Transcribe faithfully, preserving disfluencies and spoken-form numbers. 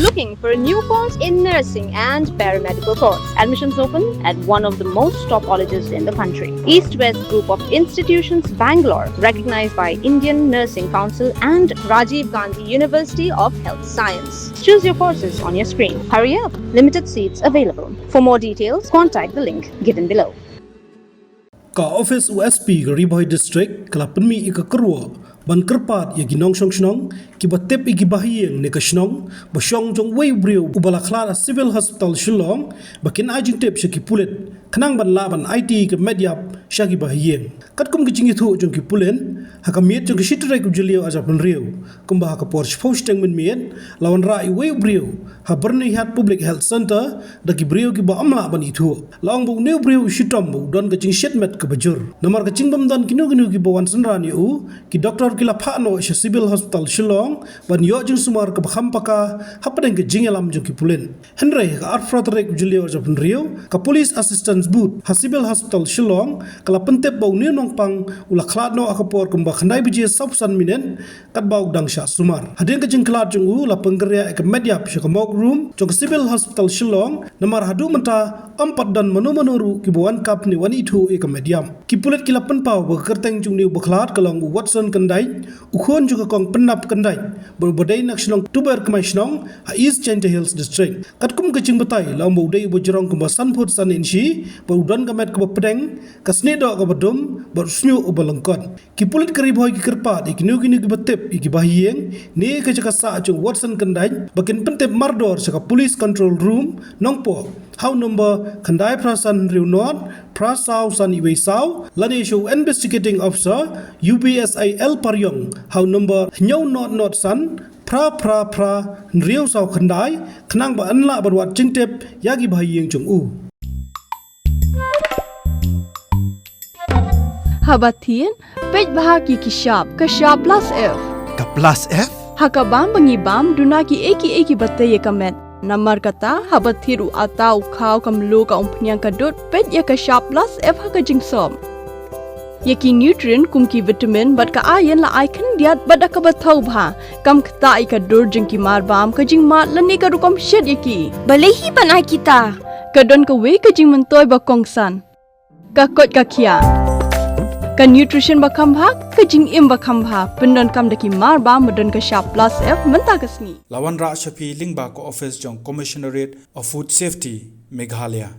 Looking for a new course in nursing and paramedical course? Admissions open at one of the most top colleges in the country. East West Group of Institutions, Bangalore, recognized by Indian Nursing Council and Rajiv Gandhi University of Health Science. Choose your courses on your screen. Hurry up, limited seats available. For more details, contact the link given below. Ka office u S P ka Ri Bhoi District ka la pynmih ïa ka kyrwoh ban kyrpad ïa ki nongshong shnong kiba tip ïa ki bahaïing ne ka shnong ba shong jong uwei u briew uba la khlad ha Civil Hospital Shillong ba kin ai jingtip sha ki pulit khnang ban lah ban aiti ïa ka met ïap sha ki bahaïing. Katkum ka jingïathuh jong ki pulit, ha ka miet jong ka shi tarik u Jylliew arhajar hynriew, kumba ha ka por shiphew shiteng mynmiet, la wanrah ïa uwei u briew ha Byrnihat Public Health Centre da ki briew kiba ym lah ban ithuh. La ong ba une u briew u shitom ba u don ka jingshit met kaba jur. Namar ka jingbym don kino kino kiba wan synran ïa u, ki doktor ki la phah noh sha Civil Hospital Shillong ban ïoh jingsumar kaba kham paka hapdeng ka jingïalam jong ki pulit. Hynrei ha ka arphew tarik u Jylliew arhajar hynriew, ka Police Assistance Booth ha Civil Hospital Shillong ka la pyntip ba une u nongpang u la khlad noh ha ka por kumba khyndai baje sawphew san minit, katba u dang shah sumar. Hadien ka jingkhlad jong u, la pynkhreh ïa ka met ïap sha ka morgue room jong ka Civil Hospital Shillong, namar haduh mynta ym pat don mano mano ruh kiba wan kap ne wan ithuh ïa ka met ïap. Ki pulit ki la pynpaw ba ka kyrteng jong une uba khlad ka long u Watson Kyndait, u khun jong ka Kong Pynnap Kyndait, bad uba dei na ka shnong Tuber Kmai Shnong ha East Jaintia Hills District. Katkum ka jingbatai, la ong ba u dei uba jrong kumba san phut san inshi, bad u don ka met kaba pdeng, ka snieh doh kaba dum, bad u shñiuh uba lyngkot. Ki pulit ka Ri Bhoi ki kyrpad ïa kino kino kiba tip ïa ki bahaïing ne ka jaka sah jong u Watson Kyndait ba kin pyntip mardor sha ka Police Control Room, Nongpoh, ha u number khyndai phra san hynriew nod phra saw san iwei saw, lane sha u Investigating Officer, U B S I L Pariong, ha u number hynñiew nod nod san phra phra phra hynriew saw khyndai, khnang ba yn lah ban wad jingtip ïa ki bahaïing jong u. Haba thied, peit bha ïa ki shap, ka shap plus F. Ka plus F? Ha ka bam ba ngi bam, duna kiei kiei kiba tei ïa ka met. Namar kata, haba thied u atta, u khaw, ka mluh, ka umphniang, ka dud, peit ïa ka shap plus F ha ka jingsop. Ïa ki nutrient kum ki vitamin bad ka iron la ai khyndiat bad da kaba thaw bha, kam ktah ïa ka dur jong ki mar bam, ka jingmad lane ka rukom shet ïa ki. Balei hi ban ai kita? Ka don kawei ka jingmyntoi ba kongsan. Ka koit ka khiah. Ka nutrition ba kham bha, ka jingim ba kham bha, pyndonkam da ki mar bam ba don ka shap plus F mynta ka sngi. La wanrah sha phi lyngba ka office jong Commissionerate of Food Safety, Meghalaya.